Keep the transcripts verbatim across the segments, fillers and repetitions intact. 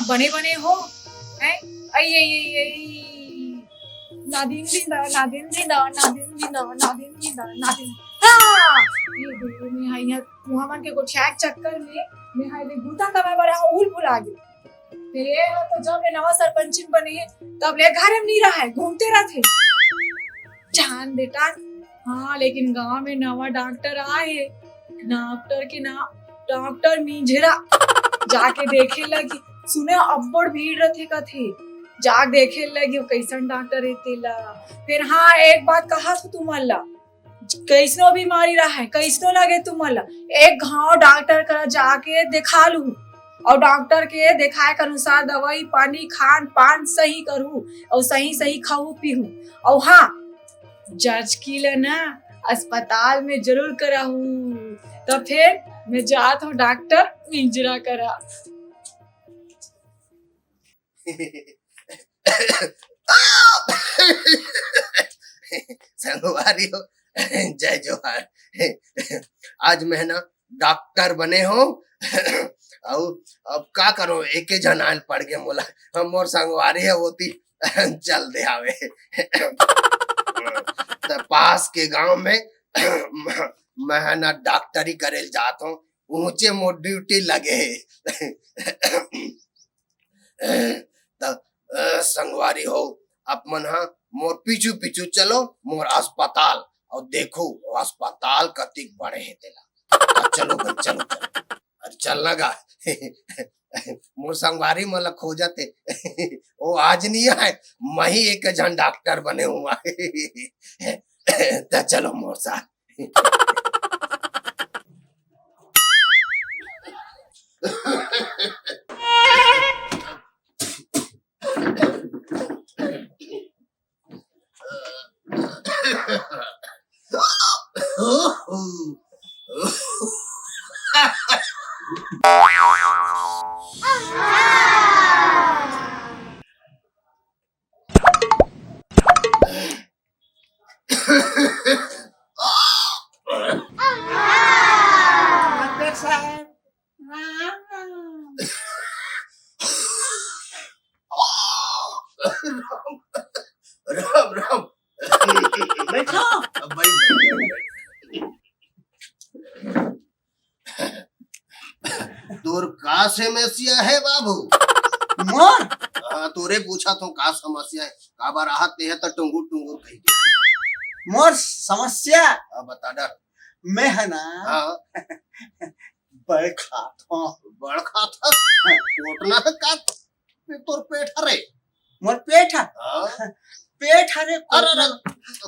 बने बने हो, हैं? आई, आई, आई, आई। नादिन जिंदा, नादिन जिंदा, नादिन जिंदा, नादिन जिंदा, नादिन। हाँ! ये दे, मैं हा यहाँ, तुहा मन के गोठियाए के चक्कर में, मैं हा ये बूता कमाए बर हा उल पुला गे। फिर ये हा तो जब ले नवा सरपंचिन बने हे, तब ले घर में नहीं रहा है, घूमते रहते। जान दे टान। हाँ, लेकिन गांव में नवा डॉक्टर आए हे, डॉक्टर के नाम डॉक्टर मिंझरा। जाके देखे लगी, सुने अब्बड़ भीड़ रथे कथे। जाके देखे लगी, वो कैसन डॉक्टर हे तेला। फिर हाँ, एक बात कहा था तुमन ला, कैसनो बीमारी रहे, कैसनो लगे तुमन ला, एक घाव डॉक्टर करा जाके देखा लू, और डॉक्टर के देखाए के अनुसार दवाई पानी खान पान सही करू, और सही सही खाऊ पीहू। और हाँ, जचकी ल ना अस्पताल में जरूर कराहू। तो फिर मैं जात हूँ डॉक्टर मिंजरा करा। संगवारी हो, जय जोहार। आज मैं ना डॉक्टर बने हो। अउ अब का करो, एके झन आन पड़ गे मोला। हम मोर संगवारी है, ओती चल दे आवे। त पास के गांव में मैं ना डॉक्टरी करे जात हूँ, ऊंचे मोर ड्यूटी लगे हे। त, अ, संगवारी हो, आप मन हा मोर पीछू पीछू चलो, मोर अस्पताल, और देखो, वो अस्पताल कतिक बड़े हे तेला। आ, चलो भाई, चलो, चलो। अरे चल ना गा। मोर संगवारी मन ला खोजत हे। वो आज नहीं आए, मैं ही एक झन डॉक्टर बने हुआ। त चलो मोर साथ। डॉक्टर साहब, राम राम। राम, राम, राम। बैठो। अब बैठ, बैठ, बैठ, बैठ। तोर का समस्या हे बाबू? मोर? हाँ, तोरे पूछत हूँ का समस्या हे, काबर आहत तेह त टुंगुर टुंगुर कही के। मोर समस्या? हाँ, बता डर। मैं है ना, हाँ। बड़ खात हूँ। बड़ खात हस? कोटना है का? तोर पेट हरे। मोर पेट ह? हाँ। पेट हरे अरे, अरे, कोटना। तो,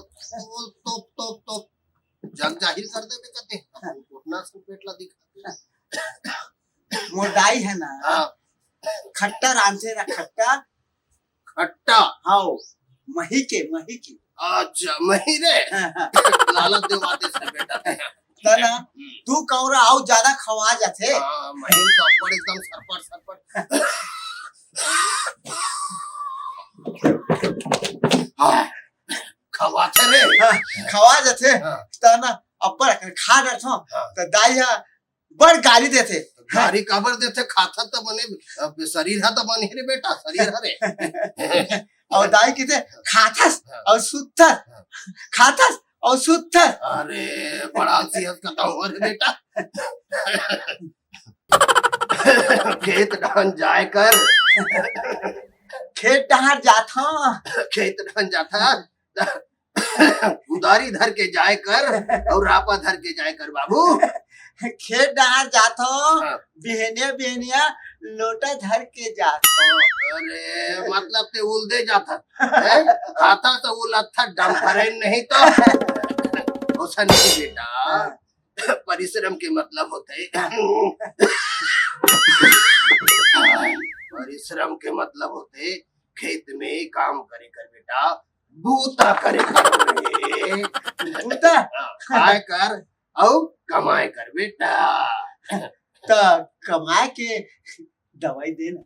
तो, तो, तो, जग जाहिर कर देबे कते। अपन कोटना से पेट ला दिखाते। मोर दाई है ना, हाँ। खट्टा रांधे ना, खट्टा। खट्टा? हाँ, मही के, मही के। अच्छा, मही रे। हाँ, हाँ। लालच देवाते से बेटा। त ना, हम्म। तू कौरा आउ ज्यादा खवा जाथे। हाँ, मही तो अब्बड़ एकदम सरपट, सरपट। हाँ, खवाथे रे। हाँ, खवा जाथे। हाँ। त ना, अब्बड़ अकन खा डरथो। हाँ। त दाई हा बड़ गारी देथे। गारी काबर देथे? खाथस त बने, अब शरीर ह त बने रे बेटा, शरीर ह रे। अउ दाई कहिथे, "खाथस हाँ। अउ सुतथस, हाँ। खाथस अउ सुतथस।" अरे, बड़ा आलसी हस कतहूँ रे बेटा। खेत डहन जाए कर। खेत डहर जाथो। खेत डहन जाथा। कुदारी धर के जाए कर अउ रापा धर के जाए कर बाबू। खेत डहर जाथो, हाँ। बिहनिया बिहनिया लोटा धर के जाथो। अरे, मतलब ते उलदे जाथा, हैं? खाता त उलदथा डम्फरेन नहीं तो। ओसन नहीं बेटा, हाँ। परिश्रम के मतलब होथे। परिश्रम के मतलब होथे खेत में काम करे कर बेटा, बूता करे कर रे। बूता? हाँ, खाए कर अउ कमाए कर बेटा। त कमाए के दवाई दे ना।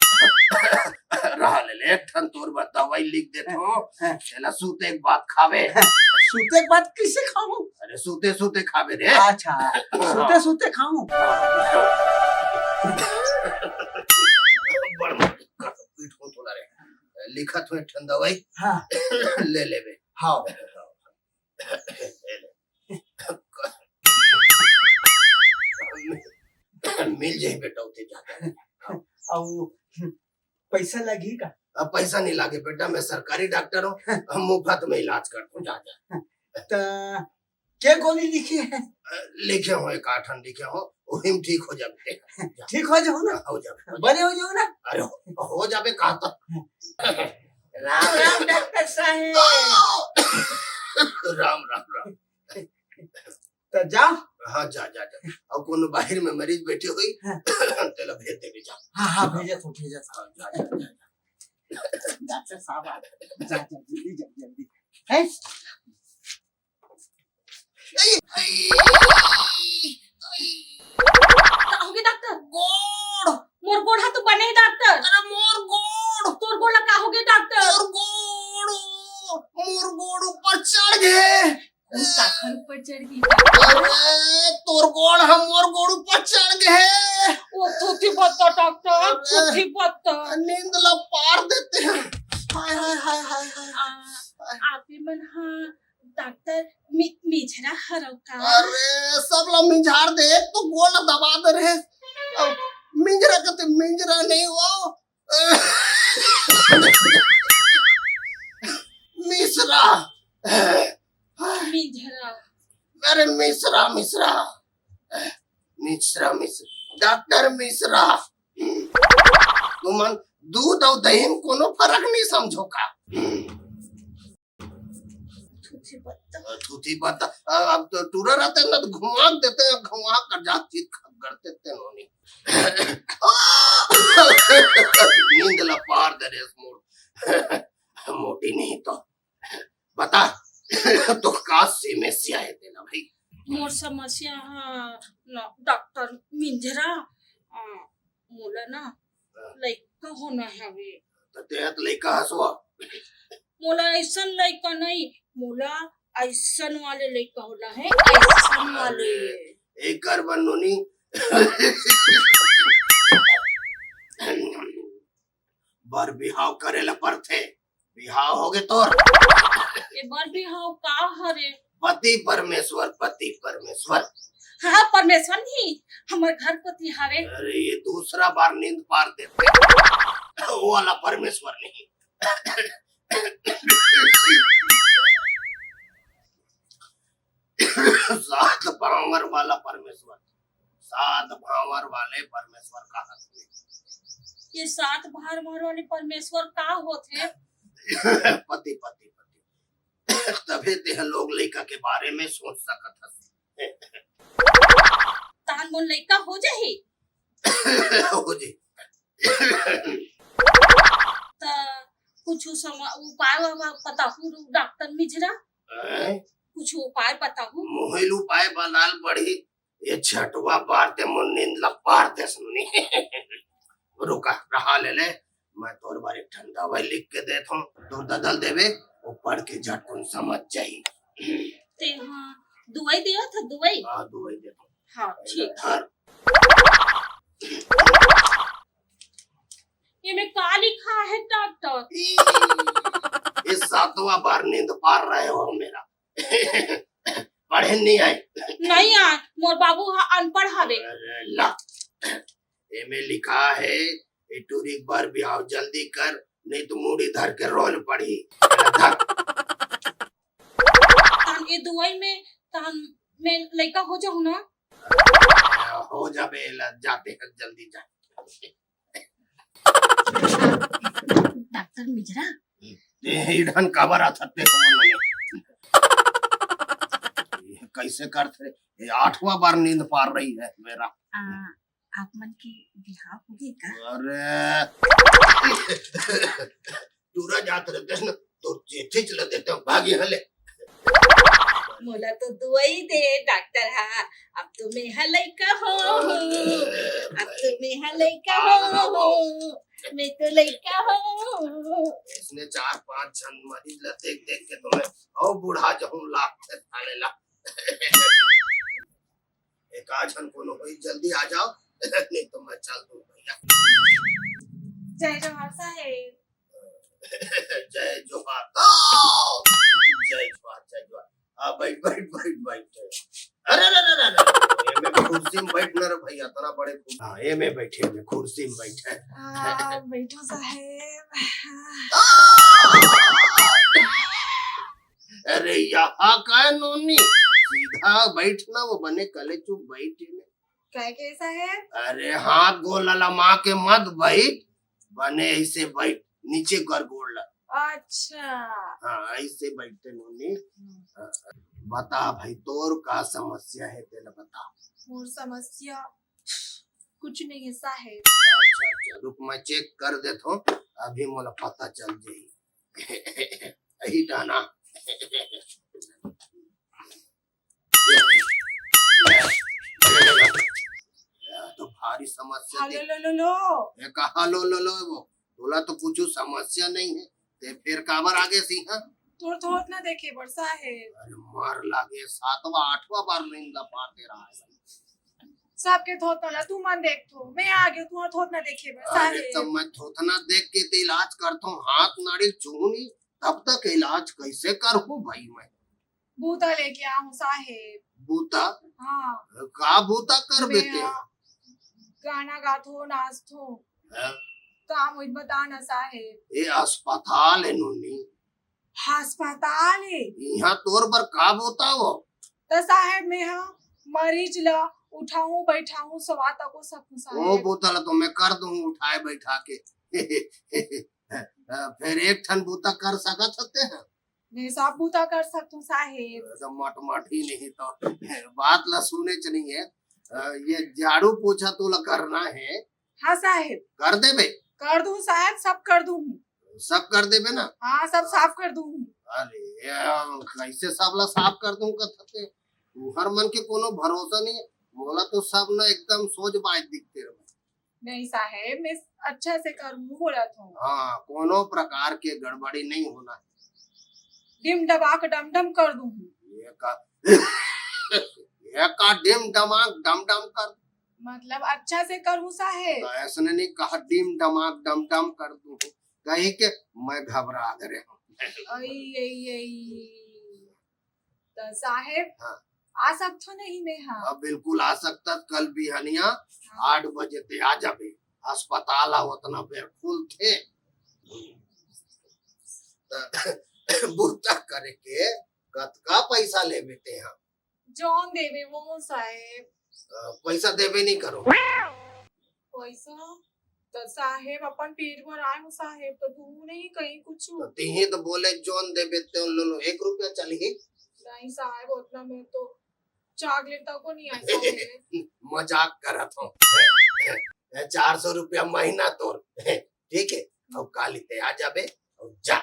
रहा ले, ले, एक ठन तोर बर दवाई लिख देथो। हाँ। चला सूते के बाद खावे। सूते के बाद कइसे खाहूँ? अरे सूते सूते खावे रे। अच्छा, हाँ। सूते सूते खाहूँ। बड़ लिखत हूँ एक ठन दवाई। हाँ। ले लेबे। हाँ। मिल जाही बेटा, ओती जादा। अउ पैसा लगही का? अब पैसा नहीं लागे बेटा, मैं सरकारी डॉक्टर हूँ, हम मुफ्त में इलाज करता हूँ, जा, जा। त के गोली लिखे हे? अ, लिखे हो, एक आठन लिखे हो, वही में ठीक हो जाबे। ठीक हो जाहू ना? हो जाबे, हो जाबे। बने हो जाहू ना? अरे हो, हो जाबे, कहा तो। राम राम डॉक्टर साहेब। राम, राम, राम। त जाओ। हाँ, जा, जा, जा। अउ कोनो बाहिर में मरीज बैठे होही, हाँ। तेला भेज देबे, जा। हाँ, हाँ, भेजत हूँ, भेजत हूँ। हाँ, जा, जा, जा, जा। डॉक्टर साहब आ गए। जा, जा, जल्दी, जल्दी, जल्दी। हैं? का होगे डॉक्टर? गोड़। मोर गोड़ हा तो बने हे डॉक्टर। अरे मोर गोड़। तोर गोड़ ला का होगे डॉक्टर? मोर गोड़, मोर गोड़ ऊपर चढ़ गे। कोन काखर ऊपर चढ़ गे? अरे तोर गोड़ हा मोर गोड़ ऊपर चढ़ गे। ओ थुथी पत्ता डॉक्टर, अरे। थुथी पत्ता। नींद ला पार देते हैं। हाय, हाय, हाय, हाय, हाय। आ, आप ही मन हा डॉक्टर मि-, मिझरा हरव का? अरे, सब ला मिझार दे, एक तो गोड़ दबा दे रहे। अब मिझरा कहते, मिझरा नहीं हो। मिश्रा। मिझरा। अरे, मिश्रा, मिश्रा। मिश्रा, मिश्रा। डॉक्टर मिश्रा। तुमन दूध अउ दही में कोनो फर्क नहीं समझो का? थूथी पत्ता। अ, थूथी पत्ता। अ, अब तो टूरा रहते ना तो घुमा देते हैं, घुमा कर जा चीत खगड़ते ते नोनी। नींद ला पार दे रे मोर। मोटी नहीं तो बता, तो का समस्या है तेला भाई? मोर समस्या हा ना डॉक्टर मिंजरा, अ, मोला ना हाँ। लइका होना हवे। त तेहा त लइका हस वो। मोला अइसन लइका नहीं, मोला अइसन वाले लइका होना है, अइसन वाले। अरे, एकर बर नोनी बर बिहाव करे ला पड़थे। बिहाव होगे तोर। ए बर बिहाव का हरे? पति परमेश्वर, पति परमेश्वर। हाँ, परमेश्वर नहीं, हमर घर पति हवे। अरे, ये दूसरा बार नींद पार देते। वो वाला परमेश्वर नहीं। सात भांवर वाला परमेश्वर, सात भांवर वाले परमेश्वर का हक में। ये सात भांवर वाले परमेश्वर का होथे? पति, पति, पति। तभे तेह लोग लइका के बारे में सोच सकत हस। तान मोर लइका हो जाही? हो जाही। त कुछ सम-, उपाय वा-, बताहू डॉक्टर मिझरा? हैं? कुछ उपाय बताहू। मोहिल उपाय बनाल पड़ही। ये छठवा बार ते मोर नींद ला पार दे सुनी। रुका, रहा ले ले, मैं तोर बर एक ठन दवाई लिख के देत हूँ, तोर ददा ल देबे, वो पढ़ के झटकुन समझ जाही। ते हाँ, दवाई देवत ह, दवाई? हाँ, दवाई देत हूँ। हाँ, ठीक। धर। ये में का लिखा है डॉक्टर? ई, ये सातवां बार नींद पार रहे हो मेरा। पढ़े नहीं आए? नहीं आए, मोर बाबू हा अनपढ़ हवे। अरे ला, एमे लिखा है, ए टूरी एक बार बिहाव जल्दी कर, नहीं तो मुड़ी धर के रोल पड़ी। धर। तान ए दवाई में, तान में लइका हो जाहू ना? हो जाबे, ला जाते हैं, जल्दी जा। डॉक्टर मिझरा। ए, इधन काबर आथत ते हो लोग? ये कैसे करत रे? ये आठवां बार नींद पार रही है मेरा। आ, आप मन के बिहाव हो गे का? अरे, टूरा जात रहते ना, तो जेठे चला देते हो, भाग यहाँ ले। मोला तो दुआई दे डॉक्टर हा, अब तो मैं हा लइका हो, अब तो मैं हा लइका हो, मैं तो लइका हो। इसने चार पांच झन मरीज ला देख देख के तो मैं और बूढ़ा जाऊं, लाख से थाने ला। एक आध झन कोनो होई, जल्दी आ जाओ, नहीं तो मैं चल दूं भैया। जय जोहार साहेब। हाँ, एमे बैठे, एमे कुर्सी में बैठे। हाँ, बैठो साहेब। अरे, यहाँ का नोनी, सीधा बैठना, वो बने कले चुप बैठे ने। काय के साहेब? अरे, हाथ गोड़ ललमा के मत बैठ, बने ऐसे बैठ, नीचे कर गोड़ ला। अच्छा। हाँ, ऐसे बैठे नोनी। हम्म। हाँ, बता भाई, तोर का समस्या है, तेला बता। मोर समस्या कुछ नहीं है साहेब। अच्छा, अच्छा, रुक, मैं चेक कर देता हूँ, अभी मोला पता चल जाई। यही डाना। ये तो भारी समस्या हाँ, दे। लो, लो, लो, लो। ये कहा लो, लो, लो, वो? तोला तो कुछ समस्या नहीं है, ते फिर काबर आगे सिंहा? तोर थोथना देखे बर साहेब। अरे मार लागे, सातवां, आठवां बार नींद ला पार दे रहा है। सबके थोथना ला तू मन देख थो, मैं आ गयो तुहर थोथना देखे बर अरे साहेब। तब मैं थोथना देख के ते इलाज करता हूँ, हाथ नाड़ी चूनी, तब तक इलाज कैसे करूँ भाई मैं? बूता लेके आहूं साहेब। बूता? हाँ। का बूता कर मैं बेटे? हाँ, गाना गाथो, नाचथो। हाँ। काम होई बता ना साहेब। ए अस्पताल है नोनी। अस्पताल है? यहाँ तोर बर का बूता हो? त साहेब मैं हा मरीज ला उठाऊं, बैठाऊं, सवा तको सकूं ओ साहेब। बूता ला तो मैं कर दूं उठाए बैठा के। फिर एक ठन बूता कर सकत हते हैं। मैं सब बूता कर सकथूं साहेब। तो मट मट ही नहीं तो बात ला सुने च नहीं है। अ, ये झाड़ू पोछा तो ला करना है। हाँ साहेब। कर देबे? कर दूं साहेब, सब कर दूं। सब कर देबे ना? हाँ, सब साफ कर दूं। अरे, ये कैसे सब ला साफ कर दूं कथते? तुहर मन के कोनो भरोसा नहीं है। मोला तो सब ना एकदम सोच बाज दिखते रहे। नहीं साहेब, मैं अच्छा से करूँ बोलत हूँ। हाँ, कोनो प्रकार के गड़बड़ी नहीं होना। डिम डबाक डम डम कर दूँ। ये का, ये का डिम डमाक डम डम कर? मतलब अच्छा से करूँ साहेब। तो ऐसने नहीं कहा डिम डमाक डम डम कर दूँ। कहीं के मैं घबरा गए हूँ। आई, आई, आई। त साहेब, हाँ। आ सकथो नहीं मैं हा? अब बिल्कुल आ सकता, कल बिहनिया हाँ। आठ बजे ते आ जाबे। अस्पताल हा ओतना बेर खुलथे। त बूता करे के कतका पैसा लेबे ते हा? जौन देबे वो साहेब। अ, पैसा देबे नहीं करो। पैसा? त साहेब, अपन पेट भर आए हो साहेब, त तू नहीं कहीं कुछ। त तिही त बोले, "जोन देबे तेन ले लो।" एक रुपया चलही? नहीं साहेब, उतना में तो चॉकलेट तक को नहीं आए साहेब। मजाक करत हो। ए, चार सौ रुपया महीना तोर। ठीक है, अब काली ते आ जाबे, अब जा।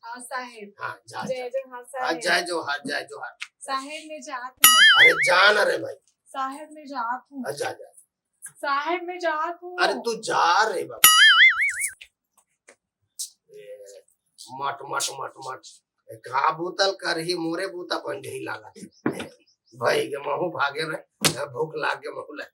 हाँ साहेब। हाँ, जा, जय जा। जय हाँ हाँ, साहेब। जय जोहार, जय जोहार। साहेब, मैं जात हूँ। अरे, जा ना रे भाई। साहेब, मैं जात हूँ। हाँ, जा, जा। साहेब, मैं जात हूँ। अरे, तू जा रे बाबा। ए, मट, मट, मट, मट। ए, का बोतल करही, मोरे बूता बन गई लागत। भाई के महू भागे रे, भूख लाग गे महू ले।